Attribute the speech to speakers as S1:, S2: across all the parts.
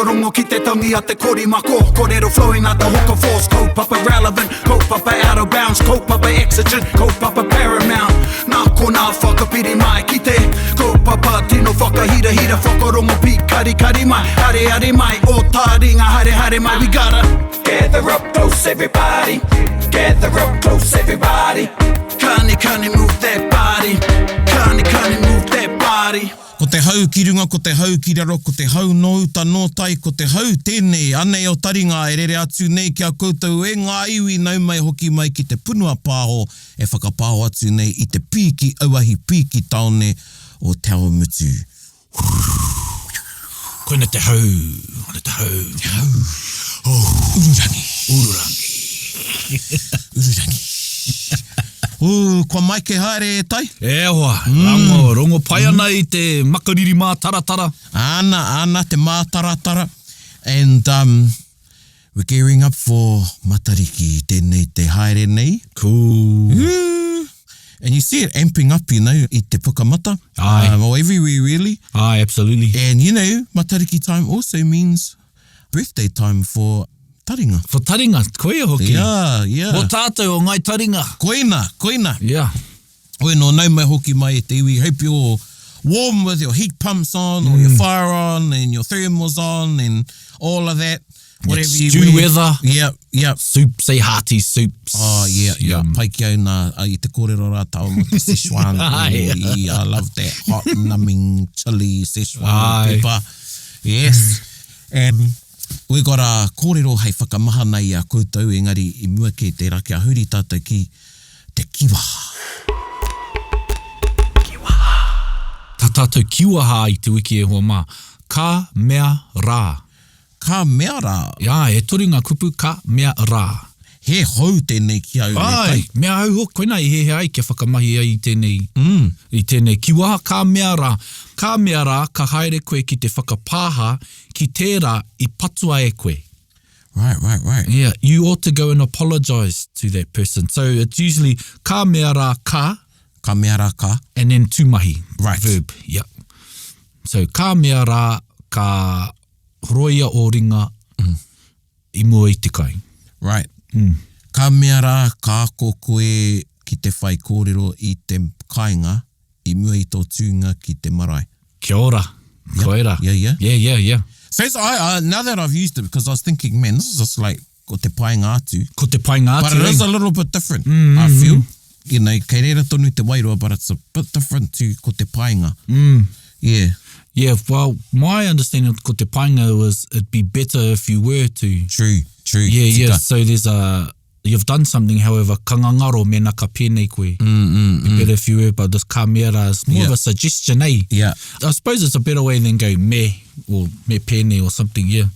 S1: Whakarongo ki te tangi a te korimako Korero flowing like the hook of force Kaupapa relevant, kaupapa out of bounds Kaupapa exigent, kaupapa paramount Nā konā whakapiri mai ki te Kaupapa tino whakahirahira Whakarongo pīkarikari mai, areare mai Ō tāringa haere haere mai We gotta gather up close everybody Gather up close everybody Kani kani move that body Kani kani move that body
S2: Ko te hau ki runga, ko te hau ki raro, ko te hau nō uta, nō tai, ko te hau tēnei, anei o taringa e rere atu nei ki a koutou e ngā iwi nau mai hoki mai ki te punua pāho e whakapāho atu nei i te pīki auahi pīki taone o Te Awamutu.
S3: Koina te hau, koina te hau.
S2: Te hau. Oh. Ururangi.
S3: Ururangi.
S2: Ururangi. Ooh, kua maike haere e tai?
S3: E hoa, mm. rongo, rongo pai ana i te makariri mātaratara.
S2: Ana, ana, te mātaratara. And um, we're gearing up for Matariki, tēnei te haere nei.
S3: Cool.
S2: Ooh. And you see it amping up, you know, i te pukamata.
S3: Aye.
S2: Um, or everywhere, really.
S3: Aye, absolutely.
S2: And, you know, Matariki time also means birthday time for taringa.
S3: For taringa, koia hoki.
S2: Yeah, yeah.
S3: Mō tātou o Ngai Taringa.
S2: Koina, koina.
S3: Yeah.
S2: Hoi nō nau mai hoki mai e te iwi, hope you're warm with your heat pumps on or your fire on and your thermals on and all of that. Whatever
S3: It's
S2: you
S3: stew
S2: wear.
S3: weather.
S2: Yeah, yeah.
S3: Soup, say hearty soups.
S2: Oh, yeah, yeah.
S3: Yum.
S2: Pai ki au nā, i te kōrero rā tāua mō te Szechuan.
S3: Ai.
S2: Ui, I love that hot, numbing, chili Szechuan
S3: Ai.
S2: pepper. Yes. And we got a kōrero hei whakamahana i a koutou, engari i mua kē tērā kia huri tātou ki te kiwaha.
S3: Kiwaha. Tā tātou kiwaha i te wiki e hoa mā. Ka mea rā.
S2: Ka mea rā.
S3: Āe, e toru ngā kupu, ka mea rā.
S2: He hou tēnei ki au, me
S3: Āe,
S2: kai.
S3: mea au hoki, koinā i hiahia ai kia whakamahi ai i tēnei, i tēnei kiwaha, ka mea rā. Ka mea rā, ka haere koe ki te whakapāha ki tērā i patua e koe.
S2: Right, right, right.
S3: Yeah, you ought to go and apologise to that person. So it's usually ka mea rā ka.
S2: Ka mea rā ka.
S3: And then tūmahi.
S2: Right.
S3: Verb, yeah. So ka mea rā ka horoia ō ringa i mua i te kai.
S2: Right. Ka mea rā ka ako koe ki te whaikōrero i te kāinga i mua i tō tūnga ki te marae.
S3: Kia ora.
S2: Yep.
S3: Koira.
S2: Yeah, yeah.
S3: Yeah, yeah, yeah.
S2: So it's, I, I, now that I've used it, because I was thinking, man, this is just like, ko te painga atu.
S3: Ko te painga atu.
S2: But it is
S3: eh?
S2: a little bit different, mm, I feel. Mm. You know, kei reira tonu te wairua, but it's a bit different to ko te painga.
S3: Mm.
S2: Yeah.
S3: Yeah, well, my understanding of ko te painga was it'd be better if you were to.
S2: True, true.
S3: Yeah, yeah.
S2: Tika.
S3: So there's a, you've done something, however, ka ngangaro mēnā ka pēnei koe.
S2: Mm, mm,
S3: Be better if you were, but this ka mea rā is more
S2: Yeah.
S3: of a suggestion, eh?
S2: Yeah.
S3: I suppose it's a better way than go me or me pēnei or something, yeah.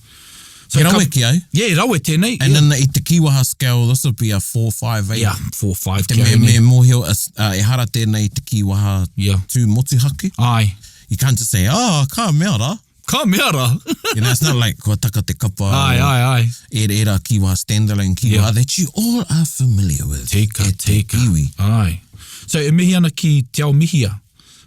S3: So
S2: He
S3: ka-
S2: rawe ki au.
S3: Yeah, rawe tēnei.
S2: And
S3: yeah.
S2: then i te kīwaha scale, this would be a 4, 5, 8.
S3: Yeah, 4, 5
S2: Te
S3: ki
S2: me,
S3: au
S2: me
S3: nei.
S2: mōhio, uh, ehara tēnei i te kīwaha
S3: Yeah.
S2: tū motuhake.
S3: Ai.
S2: You can't just say, oh, ka mea rā.
S3: Ka mea rā.
S2: You know, it's not like kua taka te kapa
S3: Ai,
S2: or
S3: ai, ai.
S2: ērā kīwaha, standalone kīwaha
S3: Yeah.
S2: that you all are familiar with.
S3: Tika,
S2: e te
S3: tika.
S2: iwi.
S3: Ai. So e mihi ana ki Te Ao Mihia.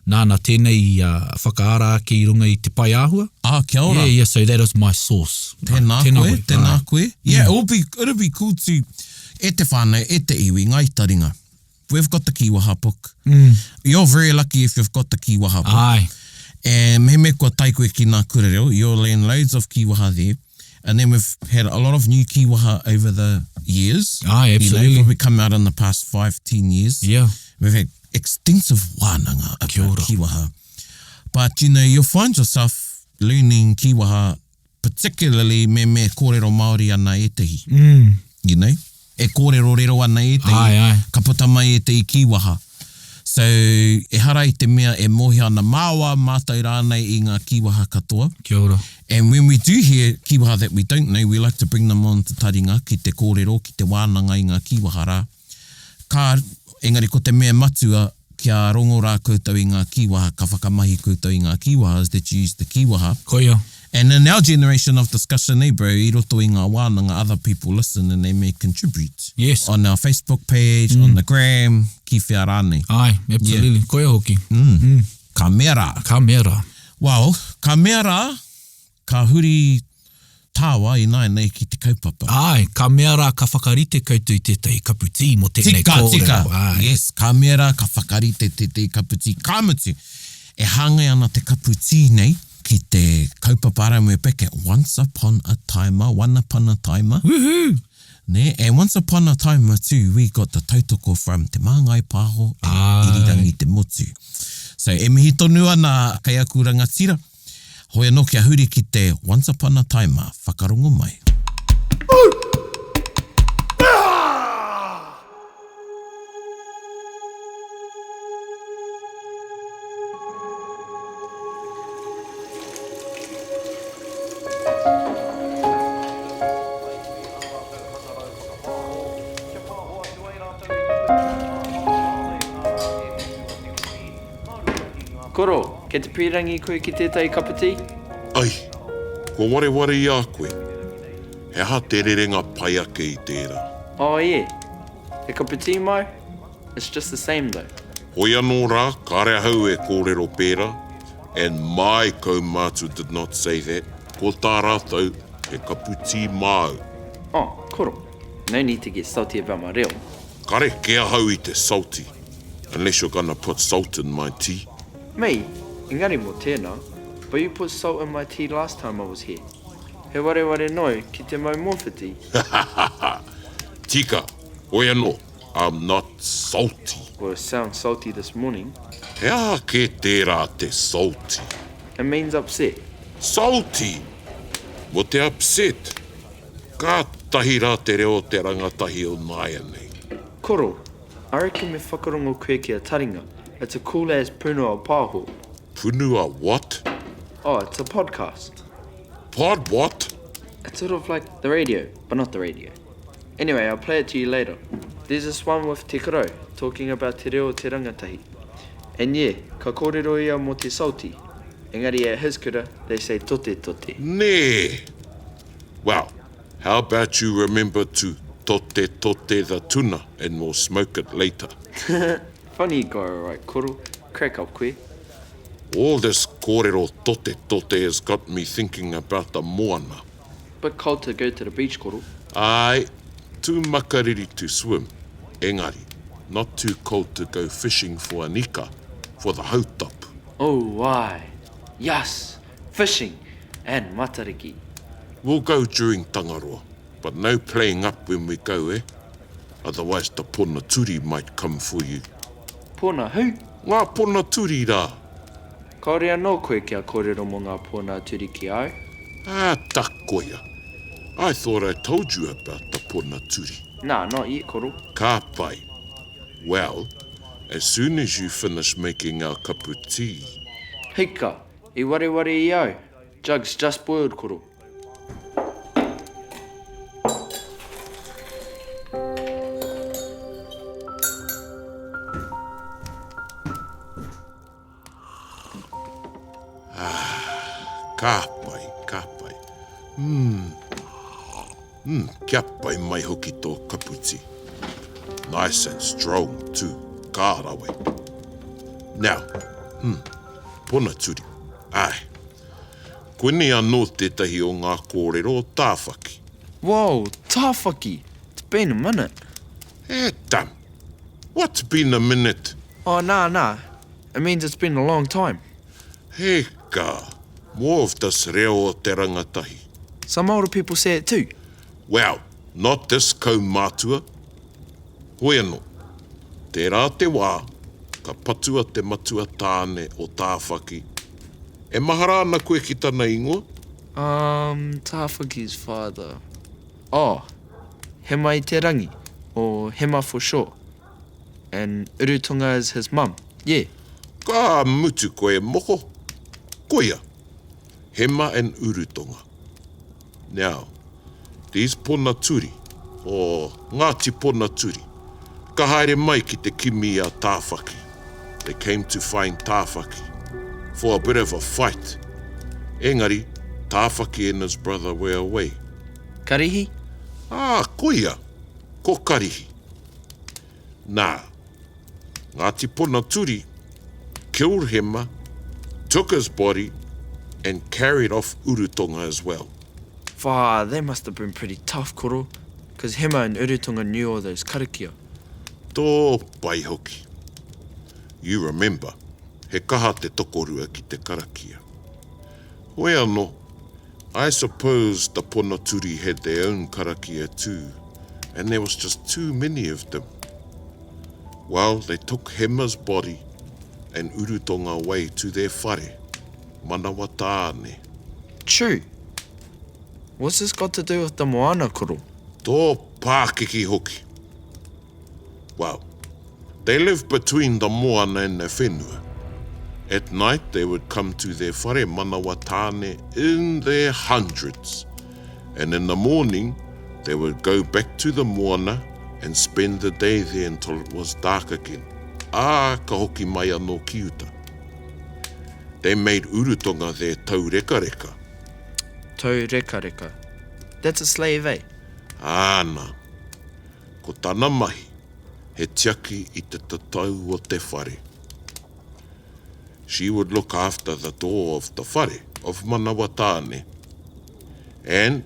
S3: Nāna tēnei i uh, whakaara ake i runga i te pae āhua.
S2: Ah, kia ora.
S3: Yeah, yeah, so that is my source.
S2: Tēnā,
S3: Tēnā
S2: koe,
S3: koe.
S2: tēnā
S3: Ai.
S2: koe. Yeah, it'll be, it'll be cool to, e te whānau, e te iwi, ngāi taringa. We've got the kīwaha book.
S3: Mm.
S2: You're very lucky if you've got the kīwaha book.
S3: Ai.
S2: And mehemea kua tae koe ki ngā kura reo, you'll learn loads of kīwaha there. And then we've had a lot of new kīwaha over the years.
S3: Aye,
S2: You know,
S3: absolutely.
S2: probably come out in the past five, ten years.
S3: Yeah.
S2: We've had extensive wānanga about
S3: Kia ora.
S2: kīwaha. But, you know, you'll find yourself learning kīwaha, particularly me me kōrero Māori ana ētehi.
S3: Mm.
S2: You know? E kōrerorero ana ētehi.
S3: Aye, aye.
S2: Ka puta mai ētehi kīwaha. So, ehara i te mea e mōhio ana māua, mātou rānei i ngā kīwaha katoa.
S3: Kia ora.
S2: And when we do hear kīwaha that we don't know, we like to bring them on to taringa ki te kōrero, ki te wānanga i ngā kīwaha rā. Ka, engari ko te mea matua, kia rongo rā koutou i ngā kīwaha, ka whakamahi koutou i ngā kīwaha is that you use the kīwaha.
S3: Koia.
S2: And in our generation of discussion, eh bro, i roto i ngā wānanga, other people listen and they may contribute.
S3: Yes.
S2: On our Facebook page, mm. on the gram, ki whea rānei.
S3: Ai, absolutely. Yeah. Koia hoki.
S2: Mm. Mm. Ka mea rā.
S3: Ka mea rā.
S2: Well, ka mea rā, ka huri... Tāwa ināianei ki te kaupapa.
S3: Āe, ka mea rā ka whakarite koutou i tētahi kapu tī mō tēnei
S2: Tika,
S3: kōrero,
S2: tika.
S3: āe.
S2: Yes, ka mea rā ka whakarite tētahi kapu tī. Ka mutu, e hāngai ana te kapu tī nei ki te kaupapa ara we're back at once upon a timer, one upon a timer.
S3: Woohoo!
S2: Nē, and once upon a timer too, we got the tautoko from Te Māngai Pāho and
S3: Āe.
S2: Irirangi Te Motu. So, e mihi tonu ana kei aku rangatira, Hoi anō kia huri ki te Once Upon a Time a whakarongo mai.
S4: Koro, kei te pīrangi koe ki tētahi kapa tī?
S5: Ai, kua wareware i a koe. He aha te rerenga pai ake i tērā?
S4: Oh yeah. He kapa tī mau? It's just the same though.
S5: Hoi anō rā, kāre ahau e kōrero pērā, and my kaumātua did not say that, ko tā rātou, he kapu tī māu.
S4: Oh, koro, no need to get salty about my reo.
S5: Kare kē ahau i te salty. Unless you're gonna put salt in my tea.
S4: Me, Engari mō tēnā, but you put salt in my tea last time I was here. He wareware nōu ki te mau mōwhiti.
S5: Tika, hoi anō, I'm not salty.
S4: Well it sounds salty this morning.
S5: He aha kē tērā te salty?
S4: It means upset.
S5: Salty! Mō te upset? Kātahi rā te reo o te rangatahi o nāianei.
S4: Koro, I reckon me whakarongo koe ki a Taringa, it's a cool as Punua Pāho.
S5: Punua what?
S4: Oh, it's a podcast.
S5: Pod what?
S4: It's sort of like the radio, but not the radio. Anyway, I'll play it to you later. There's this one with Te Korou, talking about te reo o te rangatahi. And yeah, ka kōrero ia mō te salty. Engari at his kura, they say tote tote.
S5: Nē! Well, How about you remember to tote tote the tuna and we'll smoke it later.
S4: Funny guy alright koro, crack up koe.
S5: All this kōrero tote tote has got me thinking about the moana.
S4: Bit cold to go to the beach koro.
S5: Aye, too makariri to swim, engari, not too cold to go fishing for an ika for the hautapu.
S4: Oh aye, yas, fishing and matariki.
S5: We'll go during Tangaroa, but no playing up when we go, eh? Otherwise the pona turi might come for you.
S4: Pona who?
S5: Ngā pona turi rā!
S4: Kāore anō koe kia kōrero mō ngā pona turi ki a au?
S5: Ah, takoia. I thought I told you about the pona turi.
S4: Nah, not yet, koro.
S5: Ka pai. Well, as soon as you finish making our kapu tea.
S4: Hika, i wareware i au. Jug's just boiled, koro.
S5: Ah, ka pai, ka pai. Mm. Mm, kia pai mai hoki tō kaputi. Nice and strong too, ka rawe. Now, hmm, pona turi. Āe. Koinei anō tētahi o ngā kōrero o Tāwhaki.
S4: Whoa, Tāwhaki! It's been a minute.
S5: E tam! What's been a minute?
S4: Oh, nā, nā. It means it's been a long time.
S5: Heka! More of this reo o te rangatahi.
S4: Some older people say it too.
S5: Well, not this kaumātua. Hoi anō, tērā te wā ka patua te matua tāne o Tāwhaki. E mahara ana koe ki tana ingoa?
S4: Um, Tāwhaki's father. Oh, Hema-i-te-rangi, or Hema for short. And Urutonga is his mum, yeah.
S5: Ka mutu koe e moko. Koia, Hema and Urutonga. Now, these pona turi, or Ngāti Pona Turi, ka haere mai ki te kimi i a Tāwhaki. They came to find Tāwhaki, for a bit of a fight. Engari, Tāwhaki and his brother were away.
S4: Karihi?
S5: Ā, koia, ko Karihi. Nā, Ngāti Pona Turi killed Hema, took his body, and carried off Urutonga as well.
S4: Whā, they must have been pretty tough, koro, cause Hema and Urutonga knew all those karakia.
S5: Tō pai hoki. You remember, he kaha te tokorua ki te karakia. Hoi anō, I suppose the Ponaturi had their own karakia too, and there was just too many of them. Well, they took Hema's body and Urutonga away to their whare, Manawa Tāne.
S4: True. What's this got to do with the moana, koro?
S5: Tō pākiki hoki. Well, they live between the moana and the whenua. At night they would come to their whare manawa tāne in their hundreds, and in the morning they would go back to the moana and spend the day there until it was dark again, ā, ka hoki mai anō ki uta. They made Urutonga their taurekareka.
S4: Taurekareka. That's a slave, eh?
S5: Āna. Ko tana mahi, he tiaki i te tatau o te whare. She would look after the door of the whare of Manawatāne. And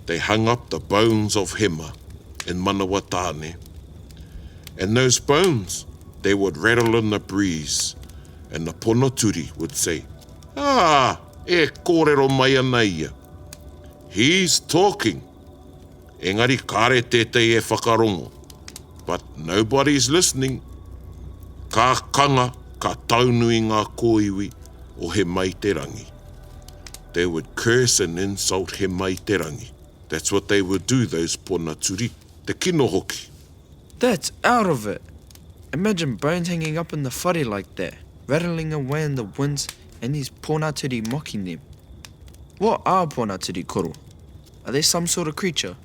S5: they hung up the bones of Hema in Manawatāne. And those bones, they would rattle in the breeze, and the ponoturi would say, Ah, e kōrero mai ana ia. He's talking. Engari kāre tētehi e whakarongo. But nobody's listening. Ka kanga, ka taunui ngā kōiwi o Hemaiterangi. They would curse and insult Hemaiterangi. That's what they would do, those ponaturi. Te kino hoki.
S4: That's out of it! Imagine bones hanging up in the whare like that, rattling away in the winds and these ponaturi mocking them. What are ponaturi, koro? Are they some sort of creature?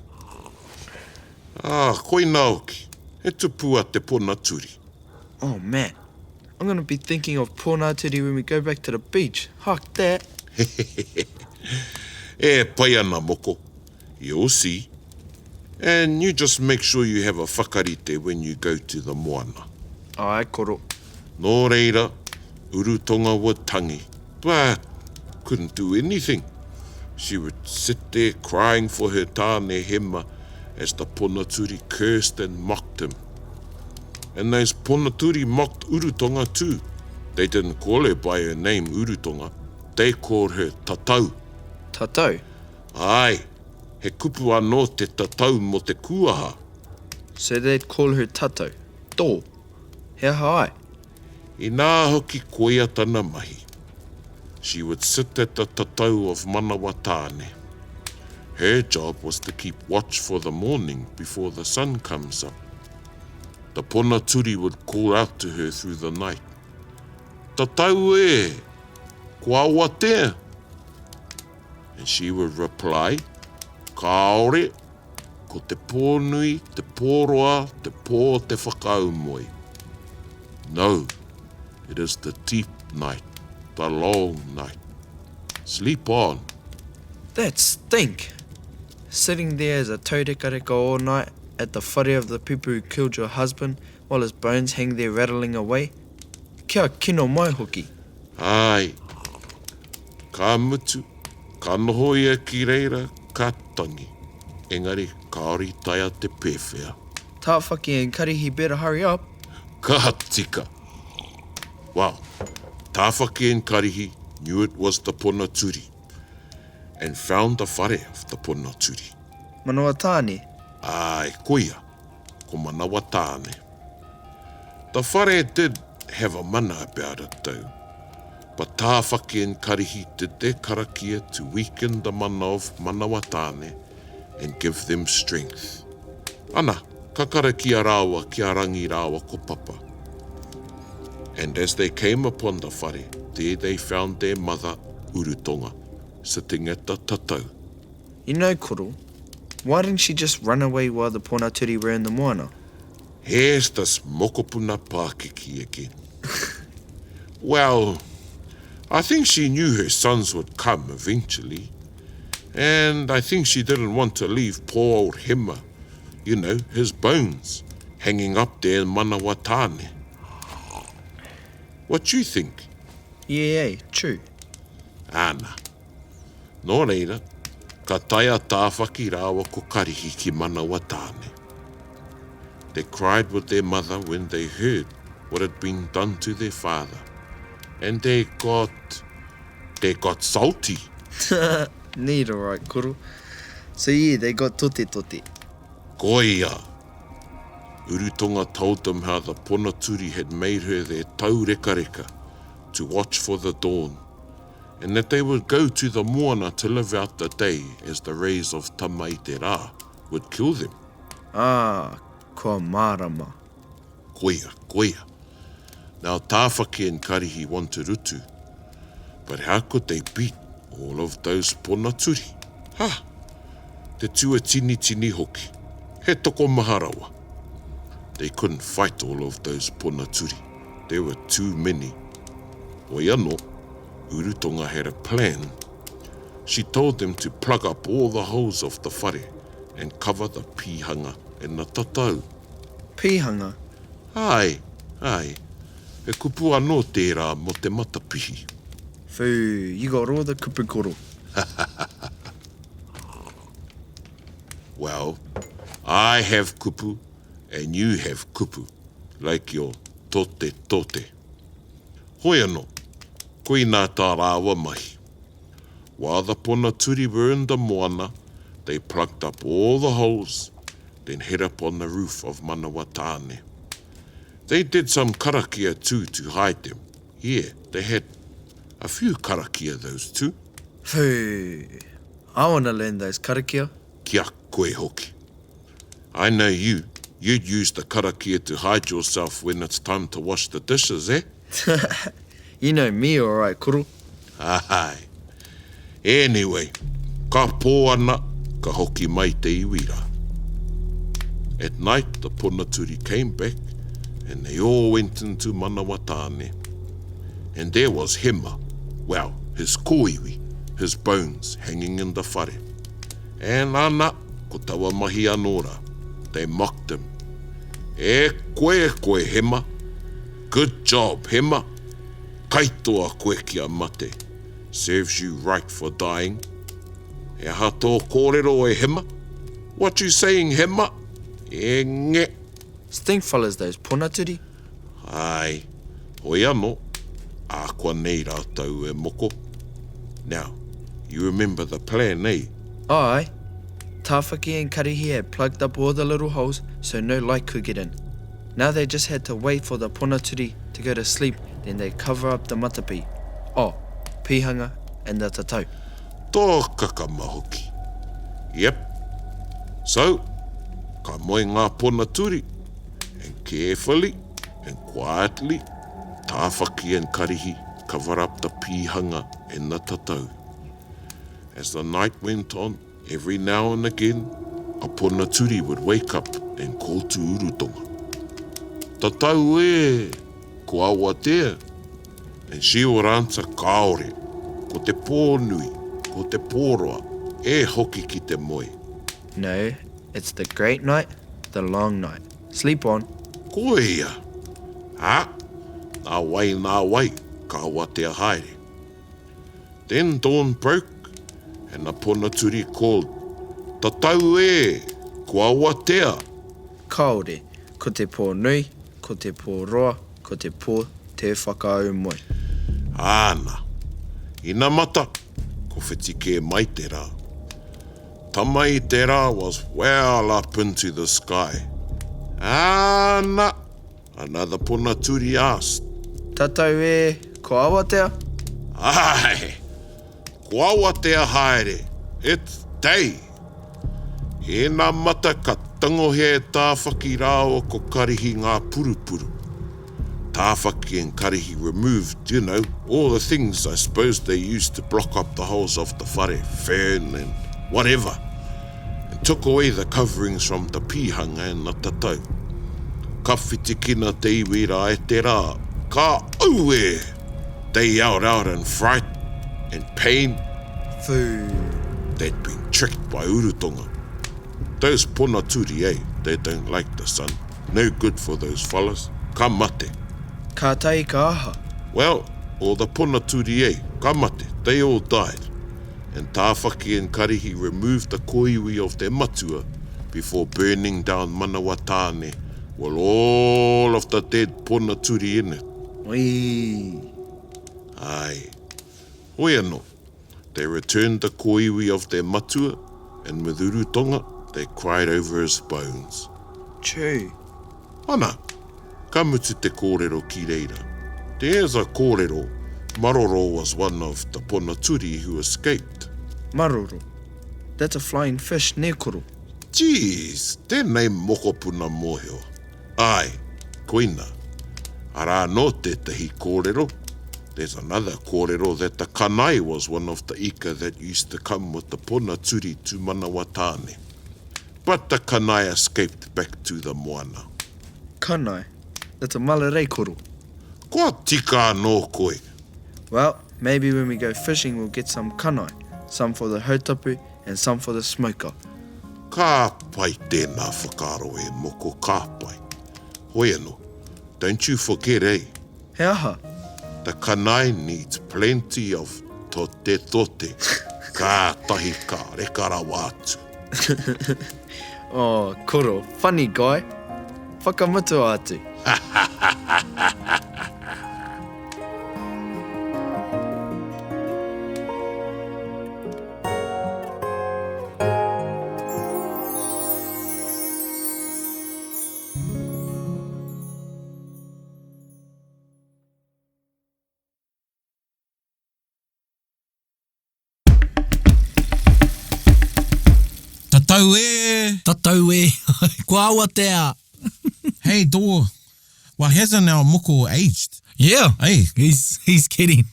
S5: Ah, koina hoki. He tupua te ponaturi.
S4: Oh man, I'm gonna be thinking of ponaturi when we go back to the beach. Hark that!
S5: E pai ana moko. You'll see. And you just make sure you have a whakarite when you go to the moana.
S4: Ae, koro.
S5: Nō reira, Urutonga would tangi, but couldn't do anything. She would sit there crying for her tāne Hema as the ponaturi cursed and mocked him. And those ponaturi mocked Urutonga too. They didn't call her by her name Urutonga, they called her Tatau.
S4: Tatau?
S5: Āe, he kupu anō te tatau mō te kūaha.
S4: So they'd call her Tatau. Tō. He aha ai?
S5: Inā hoki koia tana mahi. She would sit at the tatau of Manawa Tāne. Her job was to keep watch for the morning before the sun comes up. The ponaturi would call out to her through the night. Tatau e! Kua awatea! And she would reply, Kāore, ko te pō nui, te pō roa, te pō o te whakaumoe. No, it is the deep night, the long night. Sleep on.
S4: That stink! Sitting there as a taurekareka all night at the whare of the people who killed your husband while his bones hang there rattling away. Kia kino mai hoki!
S5: Āe. Ka mutu, ka noho ia ki reira, ka tangi. Engari, kāore i taea te pēwhea.
S4: Tāwhaki and Karihi better hurry up.
S5: Ka tika! Well, Tāwhaki and Karihi knew it was the Ponaturi, and found the whare of the Ponaturi.
S4: Manawa tāne.
S5: Āe, koia, ko Manawa tāne. The whare did have a mana about it though, but Tāwhaki and Karihi did their karakia to weaken the mana of Manawa tāne and give them strength. Ana, ka karakia rāua ki a Rangi rāua ko Papa. And as they came upon the whare, there they found their mother, Urutonga, sitting at the tatau.
S4: You know, Koro, why didn't she just run away while the Ponaturi were in the moana?
S5: Here's this mokopuna pākiki again. Well, I think she knew her sons would come eventually. And I think she didn't want to leave poor old Hema, you know, his bones, hanging up there in Manawatāne. What you think?
S4: Yeah, true.
S5: Ana. Nō reira, Ka tae a Tāwhaki rāua ko Karihi ki Manawatāne. They cried with their mother when they heard what had been done to their father, and they got, they got salty.
S4: Neat alright koro. So yeah, they got tote tote.
S5: Koia! Urutonga told them how the ponaturi had made her their taurekareka to watch for the dawn, and that they would go to the moana to live out the day as the rays of Tama-i-te-rā would kill them.
S4: Ah, kua mārama.
S5: Koia, koia. Now Tāwhaki and Karihi wanted utu, but how could they beat all of those ponaturi? Ha! Te tuatinitini hoki. He tokomaha rawa. They couldn't fight all of those ponaturi. There were too many. Hoi anō, Urutonga had a plan. She told them to plug up all the holes of the whare and cover the pīhanga and the tatau.
S4: Pīhanga?
S5: Āe, āe. He kupu anō tērā mō te matapihi.
S4: Whū, you got all the kupu koro.
S5: Well, I have kupu and you have kupu, like your tote tote. Hoi anō, koinā tā rāua mahi. While the ponaturi were in the moana, they plugged up all the holes, then hid up on the roof of Manawatāne. They did some karakia too to hide them. Yeah, they had a few karakia those two.
S4: Whoo! I wanna learn those karakia.
S5: Ki a koe hoki. I know you. You'd use the karakia to hide yourself when it's time to wash the dishes, eh?
S4: You know me alright, koro.
S5: Aye. Anyway, ka pō ana, ka hoki mai te iwi rā. At night the ponaturi came back and they all went into Manawatāne. And there was Hema, well, his kōiwi, his bones hanging in the whare. And ana, ko taua mahi anō rā. They mocked him. E koe koe Hema! Good job Hema! Kaitoa koe kia mate. Serves you right for dying. He aha tō kōrero e Hema? What you saying Hema? E nge!
S4: Stink fellas those ponaturi.
S5: Āe, hoi anō, ākuanei rātou e moko. Now, you remember the plan, eh?
S4: Āe. Tāwhaki and Karihi had plugged up all the little holes so no light could get in. Now they just had to wait for the ponaturi to go to sleep then they'd cover up the matapi, oh, pihanga and the tatau.
S5: Tō kakama hoki. Yep. So, ka moe ngā ponaturi, and carefully and quietly, Tāwhaki and Karihi cover up the pihanga and the tatau. As the night went on, every now and again, a ponaturi would wake up and call to Urutonga. Tatau e! Ko Awatea! And she would answer, Kāore! Ko te pō nui, ko te pō roa, e hoki ki te moe.
S4: No, it's the great night, the long night. Sleep on.
S5: Koia! Ā, nā wai, nā wai, ka awatea haere. Then dawn broke, and the ponaturi called, Tatau e! Kua awatea!
S4: Kāore, ko te pō nui, ko te pō roa, ko te pō tē whakaaumoe.
S5: Āna! Inamata, ko whiti kē mai te rā. Tama i te rā was well up into the sky. Āna! Another ponaturi asked.
S4: Tatau e, ko Awatea?
S5: Āe! Ko Awatea haere, it's day! Ēnā mata ka tangohia e Tāwhaki rāua ko Karihi ngā purupuru. Tāwhaki and Karihi removed, you know, all the things I suppose they used to block up the holes of the whare, fern and whatever, and took away the coverings from the pīhanga and the tatau. Ka whitikina te iwi rā e te rā, ka auē! They yelled out in fright and pain.
S4: Whoo!
S5: They'd been tricked by Urutonga. Those ponaturi, eh, they don't like the sun. No good for those fellas. Ka mate.
S4: Kātahi ka aha?
S5: Well, all the ponaturi, eh, ka mate, they all died. And Tāwhaki and Karihi removed the koiwi of their matua before burning down Manawatāne with all of the dead ponaturi in it.
S4: Wee!
S5: Āe. Hoi anō, they returned the koiwi of their matua and with Urutonga they cried over his bones.
S4: True.
S5: Ana, ka mutu te kōrero ki reira. There's a kōrero, Maroro was one of the Ponaturi who escaped.
S4: Maroro. That's a flying fish, nē koro?
S5: Jeez, tēnei mokopuna mōhio. Āe, koina. Arā anō tētahi kōrero, there's another kōrero that the kanae was one of the ika that used to come with the Ponaturi to Manawatāne. But the kanae escaped back to the moana.
S4: Kanae? That's a malarei koro.
S5: Kua tika anō koe.
S4: Well, maybe when we go fishing we'll get some kanae, some for the hautapu and some for the smoker.
S5: Ka pai tēnā whakaaro e moko, ka pai. Hoi anō, don't you forget eh.
S4: He aha?
S5: The kanae needs plenty of totetote, kātahi ka reka rawa atu.
S4: Oh, koro, funny guy. Whakamutua atu.
S2: Tatau e!
S3: Tatau e! Kua awatea!
S2: Hey Dor, well hasn't our moko aged?
S3: Yeah.
S2: Hey.
S3: He's, he's getting,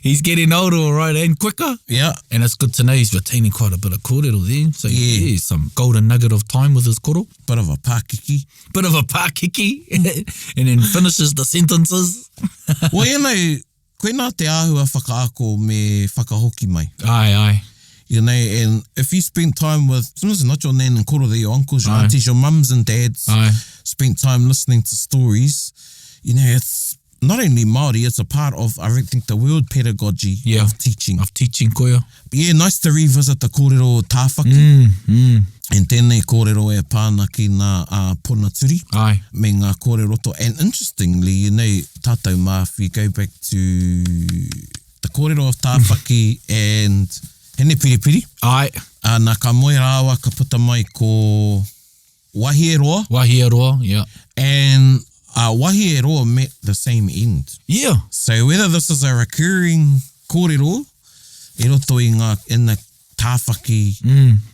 S3: he's getting older all right and quicker.
S2: Yeah.
S3: And it's good to know he's retaining quite a bit of kōrero there. So
S2: Yeah.
S3: yeah, some golden nugget of time with his koro.
S2: Bit of a pākiki.
S3: Bit of a pākiki. and then finishes the sentences.
S2: well, you know, koinā te āhua whakaako me whakahoki mai.
S3: Aye, aye.
S2: You know, and if you spend time with, sometimes not your nan and koro, they're your uncles, your
S3: Aye.
S2: aunties, your mums and dads,
S3: Aye.
S2: spent time listening to stories, you know, it's not only Māori, it's a part of, I think, the world pedagogy
S3: Yeah.
S2: of teaching.
S3: Of teaching koia.
S2: But yeah, nice to revisit the kōrero o Tāwhaki.
S3: Mm, mm.
S2: And tēnei kōrero e pā ana ki ngā uh, pona turi
S3: Aye.
S2: me ngā kōrero roto. And interestingly, you know, tātou mā, if we go back to the kōrero of Tāwhaki and Hene Piripiri,
S3: Aye.
S2: uh, nā ka moe rāua ka puta mai ko Wahieroa.
S3: Wahieroa, yeah.
S2: And uh, Wahieroa met the same end.
S3: Yeah.
S2: So whether this is a recurring kōrero, i roto i ngā, in the Tāwhaki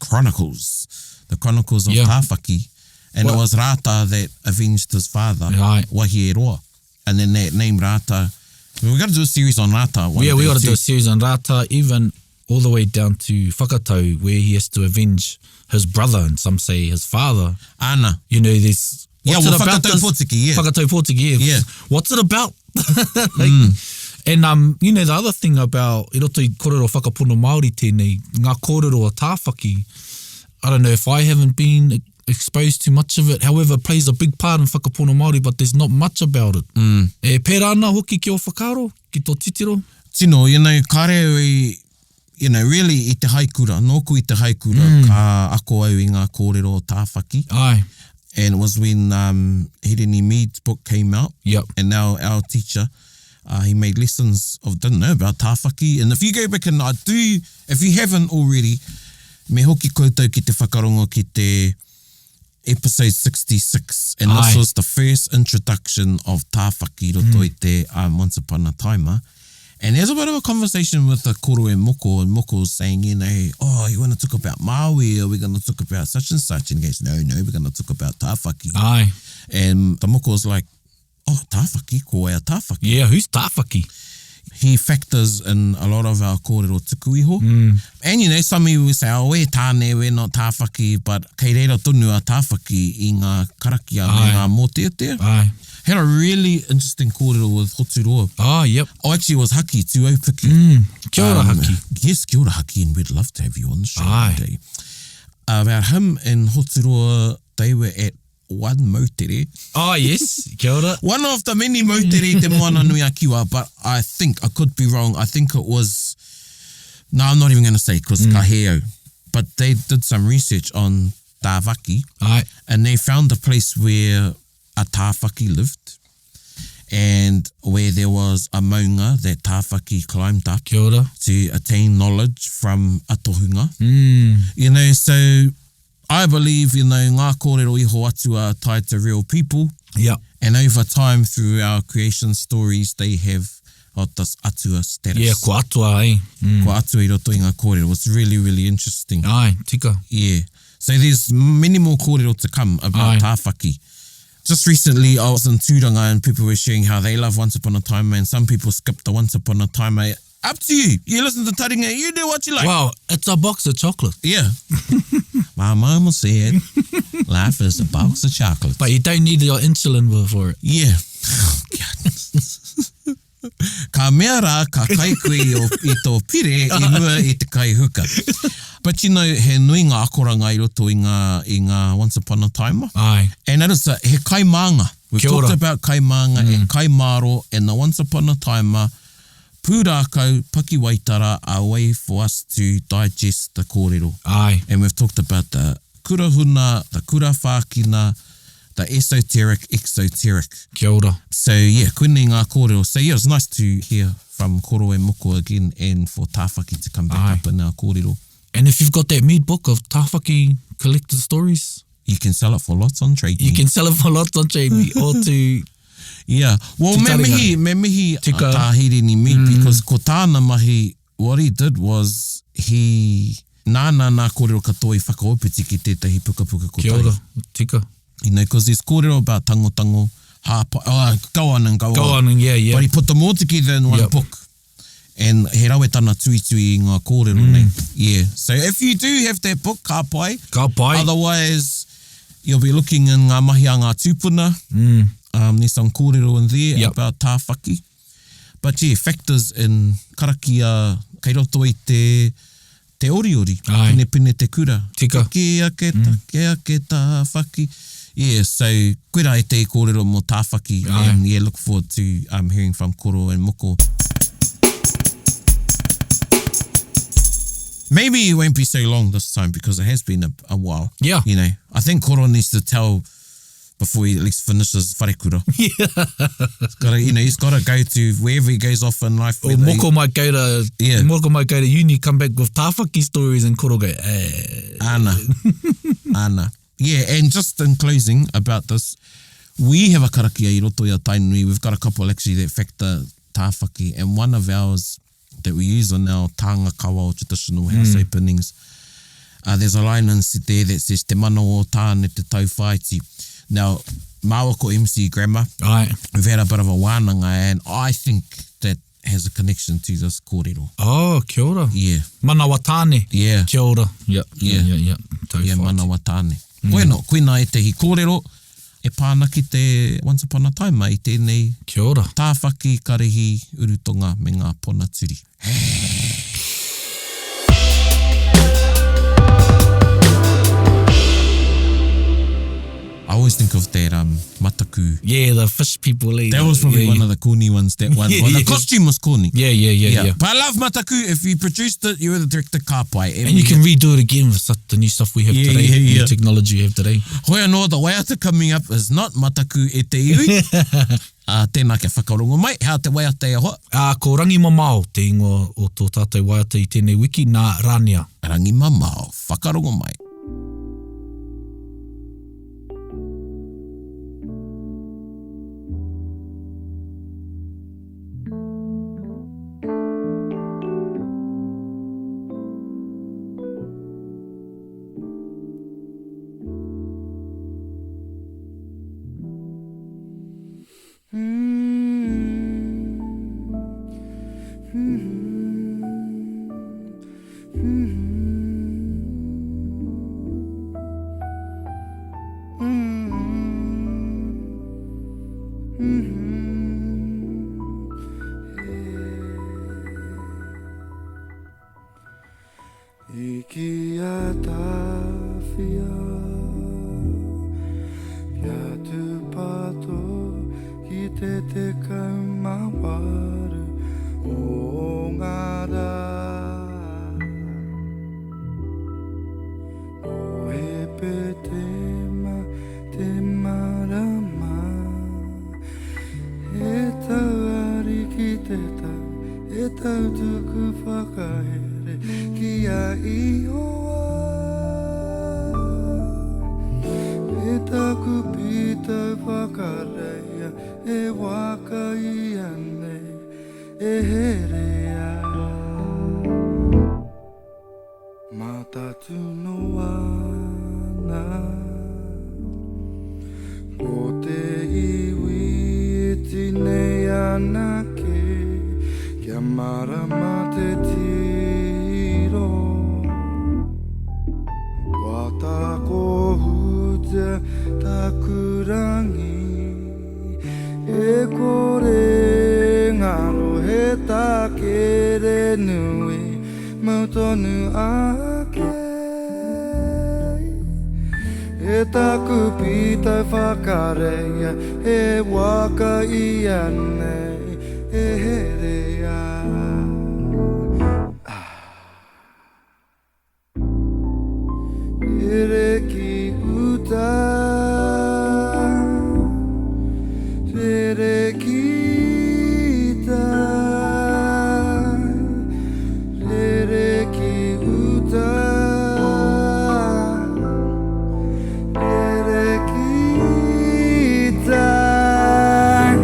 S2: Chronicles, the Chronicles of
S3: Mm. Yeah.
S2: Tāwhaki, and
S3: Well-
S2: it was Rata that avenged his father,
S3: Right.
S2: Wahieroa. And then that name Rata, we've got to do a series on Rata one
S3: Yeah, we
S2: day
S3: got to
S2: too.
S3: do a series on Rata, even all the way down to Whakatau, where he has to avenge his brother and some say his father.
S2: Ana.
S3: You know, there's
S2: Yeah,
S3: what's
S2: well,
S3: it about
S2: Whakatau
S3: this-
S2: Pōtiki, yeah.
S3: Whakatau Pōtiki, yeah.
S2: Yeah. Mm.
S3: What's it about? like, And um, you know, the other thing about i roto i kōrero whakapono Māori tēnei, ngā kōrero a Tāwhaki, I don't know if I haven't been exposed to much of it, however, it plays a big part in whakapono Māori, but there's not much about it. Mm. E pērā ana hoki ki ō whakaaro, ki tō titiro?
S2: Tino, you know, kāre au i, you know, really i te haikura, nōku i te haikura, mm. ka ako au i ngā kōrero o Tāwhaki.
S3: Ai.
S2: And it was when um, Hirini Mead's book came out.
S3: Yep.
S2: And now our teacher, uh, he made lessons of, didn't know about Tāwhaki. And if you go back and I do, if you haven't already, me hoki koutou ki te whakarongo ki te episode 66. And this
S3: Aye.
S2: was the first introduction of Tāwhaki roto i te um, Once Upon a Time. ah. And there's a bit of a conversation with the koro and Moko, and Moko was saying, you know, oh, you want to talk about Maui, or we're going to talk about such and such? And he goes, no, no, we're going to talk about Tāwhaki.
S3: Aye.
S2: And the Moko was like, oh, Tāwhaki, ko wai a Tāwhaki.
S3: Yeah, who's Tāwhaki?
S2: He factors in a lot of our kōrero tuku iho.
S3: Mm.
S2: And, you know, some people will say, oh, we're tāne, we're not Tāwhaki, but kei reira tonu a Tāwhaki i ngā karakia me
S3: Aye.
S2: ngā mōteatea.
S3: Aye.
S2: Had a really interesting kōrero with Hoturoa.
S3: Ah, yep.
S2: Oh, actually, it was Haki, Tūaupiki.
S3: Mm. Kia ora,
S2: Um,
S3: Haki.
S2: Yes, kia ora, Haki, and we'd love to have you on the show
S3: Aye.
S2: one day. About him and Hoturoa, they were at one moutere.
S3: Ah, yes. Kia ora.
S2: One of the many moutere te Moana Nui a Kiwa, but I think, I could be wrong, I think it was... No, I'm not even going to say because mm. ka hē au. But they did some research on Tāwhaki.
S3: Ai.
S2: And they found a place where a Tāwhaki lived and where there was a maunga that Tāwhaki climbed up
S3: Kia ora.
S2: to attain knowledge from a tohunga.
S3: Mm.
S2: You know, so I believe, you know, ngā kōrero iho atua are tied to real people.
S3: Yeah.
S2: And over time, through our creation stories, they have got this atua status.
S3: Yeah, ko atua, eh?
S2: Mm. Ko atua i roto i ngā kōrero. It's really, really interesting.
S3: Ai, tika.
S2: Yeah. So there's many more kōrero to come about Ai. Tāwhaki. Just recently, I was in Tūranga and people were sharing how they love Once Upon a Time and some people skip the Once Upon a Time. Eh? Up to you. You listen to Taringa, you do what you like.
S3: Well, it's a box of chocolate.
S2: Yeah. My mama said life is a box of chocolate.
S3: But you don't need your insulin for it.
S2: Yeah. Oh, God. Ka mea rā, ka kai koe i, o, i tō pire i mua i te kai huka. But you know, he nui ngā akoranga i roto i ngā, i ngā Once Upon a Time.
S3: Ai.
S2: And that is a, he kai mānga. We've
S3: Kia ora.
S2: talked about kai mānga mm. and kai māro and the Once Upon a Time pūrākau, pakiwaitara a way for us to digest the kōrero.
S3: Ai.
S2: And we've talked about the kura huna, the kura whākina, the esoteric, exoteric.
S3: Kia ora.
S2: So yeah, koinei ngā kōrero. So yeah, it was nice to hear from Koro and Moko again and for Tāwhaki to come back
S3: Aye.
S2: up in our kōrero.
S3: And if you've got that Mead book of Tāwhaki collected stories,
S2: You can sell it for lots on Trade
S3: you
S2: Me.
S3: can sell it for lots on Trade Me or to
S2: Yeah. Well,
S3: Te
S2: me
S3: taringa.
S2: mihi, me mihi a
S3: Tika.
S2: Tā Hirini Mead mm. because ko tāna mahi, what he did was he, nāna nā kōrero katoa i whakaopiti ki tētahi pukapuka
S3: Kia
S2: kotahi.
S3: ora, tika.
S2: You know, because there's kōrero about tango tango, hāpai, oh, go on and go,
S3: Go
S2: on.
S3: on and yeah, yeah.
S2: But he put them all together in one
S3: Yep.
S2: book. And he rawe tana tuitui i ngā kōrero mm. nei. Yeah. So if you do have that book, ka pai.
S3: Ka pai.
S2: Otherwise, you'll be looking in ngā mahi a ngā tūpuna.
S3: Mm.
S2: Um, there's some kōrero in there
S3: Yep.
S2: about tāwhaki. But yeah, factors in karakia kei roto i te, te oriori.
S3: Ai.
S2: Pine pine te kura.
S3: Tika.
S2: Take ake, take ake tāwhaki. Yeah, so koira e te kōrero mō tāwhaki.
S3: Ai.
S2: And yeah, look forward to um, hearing from Koro and Moko. Maybe it won't be so long this time because it has been a, a while.
S3: Yeah.
S2: You know, I think Koro needs to tell before he at least finishes wharekura.
S3: Yeah.
S2: He's gotta, you know, he's got to go to wherever he goes off in life.
S3: Or
S2: whether he-
S3: Moko might go to
S2: Yeah.
S3: Moko might go to uni, come back with tāwhaki stories and Koro go, eh.
S2: Ana. Ana. Yeah, and just in closing about this, we have a karakia i roto i a Tainui. We've got a couple actually that factor tāwhaki, and one of ours that we use on our tānga kawa or traditional house mm. openings, uh, there's a line in there that says, Te mana o tāne te tauwhaiti. Now, māua ko MC Grammar,
S3: Ai.
S2: we've had a bit of a wānanga, and I think that has a connection to this kōrero.
S3: Oh, kia ora.
S2: Yeah,
S3: Manawa tāne.
S2: yeah.
S3: Kia ora. Yeah.
S2: Yeah.
S3: Yeah, yeah. Tauwhaiti.
S2: Yeah, manawa tāne. Mm. Koe no, koina e te hi kōrero, e pāna ki te Once Upon a Time i tēnei
S3: Kia ora.
S2: tāwhaki, karehi, urutonga me ngā pona turi. I always think of that um, mataku.
S3: Yeah, the fish people. Eh?
S2: That was probably
S3: yeah,
S2: one
S3: yeah.
S2: of the corny ones. That one.
S3: Yeah,
S2: well, the
S3: yeah.
S2: costume was corny.
S3: Yeah, yeah, yeah, yeah.
S2: But I love Mataku. If you produced it, you were the director, ka pai.
S3: And you can redo it again with the new stuff we have
S2: Yeah,
S3: today,
S2: yeah, yeah.
S3: new technology we have today.
S2: Hoi anō, the waiata coming up is not Mataku e te iwi. uh, tēnā kia whakarongo mai. Hea te waiata e hoa?
S3: Uh, ko Rangi Mamao te ingoa o tō tātou waiata i tēnei wiki nā Rania.
S2: Rangi Mamao, whakarongo mai.
S6: I ki a tāwhia Kia tūpato ki te tekau mā waru o ngā rā. Hepetema te marama He tau ariki te tau, he tau tuku whakahere ki a Ihowa. E taku pītau whakareia, e waka ia nei, e herea. Mātātunoa ana Ko te iwi iti nei anake Kia mārama te tiro Kua tākohutia taku rangi E kore ngaro he takere nui Mau tonu ake E taku pītau whakareia He waka ia nei e herea Rere ki uta Rere ki tai Rere ki uta Rere ki tai.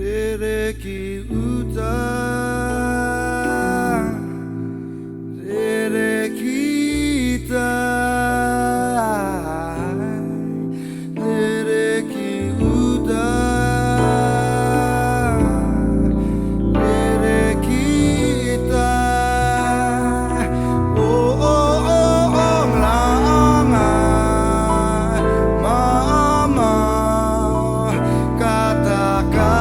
S6: Rere ki uta, rere ki tai, rere ki uta, rere ki tai. Oh, oh, oh, oh, rāngai, māmā, ka taka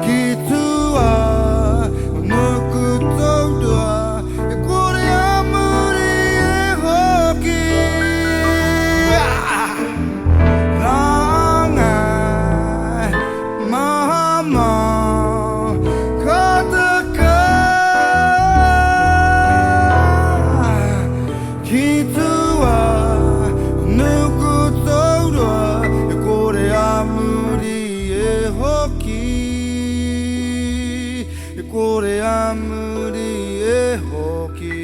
S6: ki tua o nuku taurua, e kore a muri e hoki. Rāngai, māmā, ka taka ki tua o nuku taurua, e kore a muri e hoki, e kore a muri e hoki.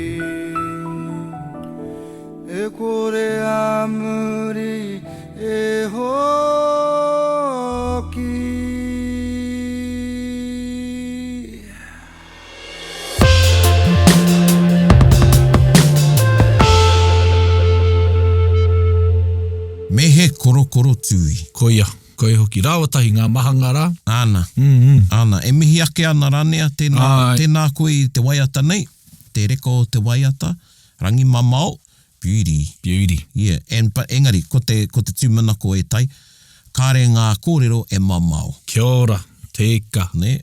S6: E kore a muri e hoki.
S2: Me he korokoro tūī.
S3: Koia, koia hoki. Rāua tahi ngā mahanga rā.
S2: Āna, āna. E mihi ake ana Ranea, tēnā, tēnā koe i te waiata nei, te reka o te waiata, Rangimamao, Beauty.
S3: Beauty.
S2: Yeah, and but engari, ko te, ko te tūmanako e tai, kāre ngā kōrero e mamao.
S3: Kia ora, tēka.
S2: Nē?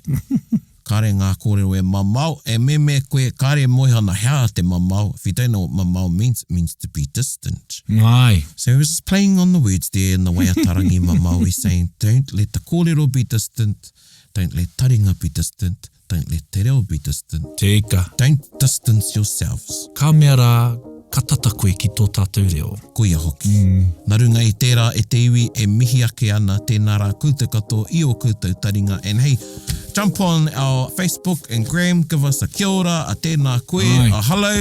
S2: Kāre ngā kōrero e mamao, e meme koe, kāre e moe ana he aha te mamao, if you don't know what mamao means, it means to be distant.
S3: Āe.
S2: So he was just playing on the words there in the waiata Rangimamao, he's saying, don't let the kōrero be distant, don't let taringa be distant, Don't let te reo be distant.
S3: Teka.
S2: Don't distance yourselves.
S3: Ka mea rā, ka tata koe ki tō tātou reo.
S2: Koia hoki. Nā runga i tērā e te iwi e mihi ake ana tēnā rā koutou katoa i ō koutou taringa and hey, jump on our Facebook and gram, give us a kia ora, a tēnā koe, a hello,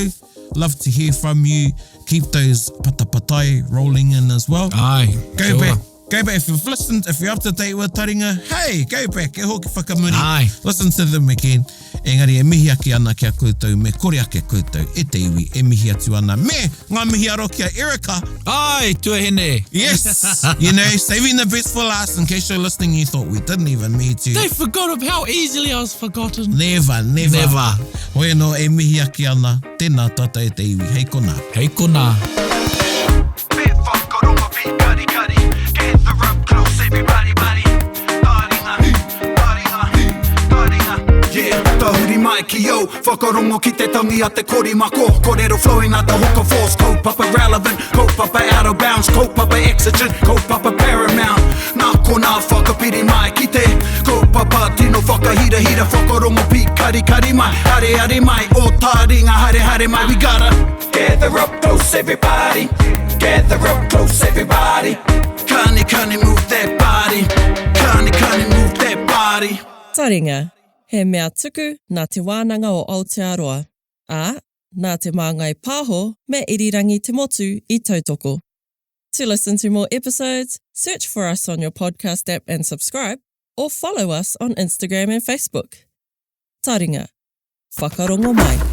S2: love to hear from you, keep those patapatai rolling in as well.
S3: Aye,
S2: Go back. Go back, if you've listened, if you're up to date with Taringa, hey, go back, e hoki whakamuri.
S3: Aye.
S2: Listen to them again. Engari e mihi ake ana ki a koutou me kore ake koutou e te iwi e mihi atu ana me ngā mihi aro ki a Erica.
S3: Ai, tuahine!
S2: Yes! You know, saving the best for last in case you're listening you thought we didn't even meet you.
S3: They forgot of how easily I was forgotten.
S2: Never, never.
S3: Never.
S2: Hoi anō e mihi ake ana, tēnā tātou e te iwi, hei konā.
S3: Hei konā.
S1: Me whakarongo pīkarikari Gather up close everybody buddy Taringa, taringa, taringa Yeah, tahuri mai ki au Whakarongo ki te tangi a te korimako Korero flowing like the hook of force Kaupapa relevant, kaupapa out of bounds Kaupapa exigent, kaupapa paramount Nā konā whakapiri mai ki te Kaupapa tino whakahirahira Whakarongo pīkarikari mai Areare mai, o taringa haere haere mai We gotta Gather up close everybody Gather up close everybody Kani kani move that body Kani kani move that body
S7: Taringa, he mea tuku nā Te Wānanga o Aotearoa, ā, nā Te Māngai Pāho me Irirangi Te Motu i tautoko. To listen to more episodes, search for us on your podcast app and subscribe, or follow us on Instagram and Facebook. Taringa, whakarongo mai.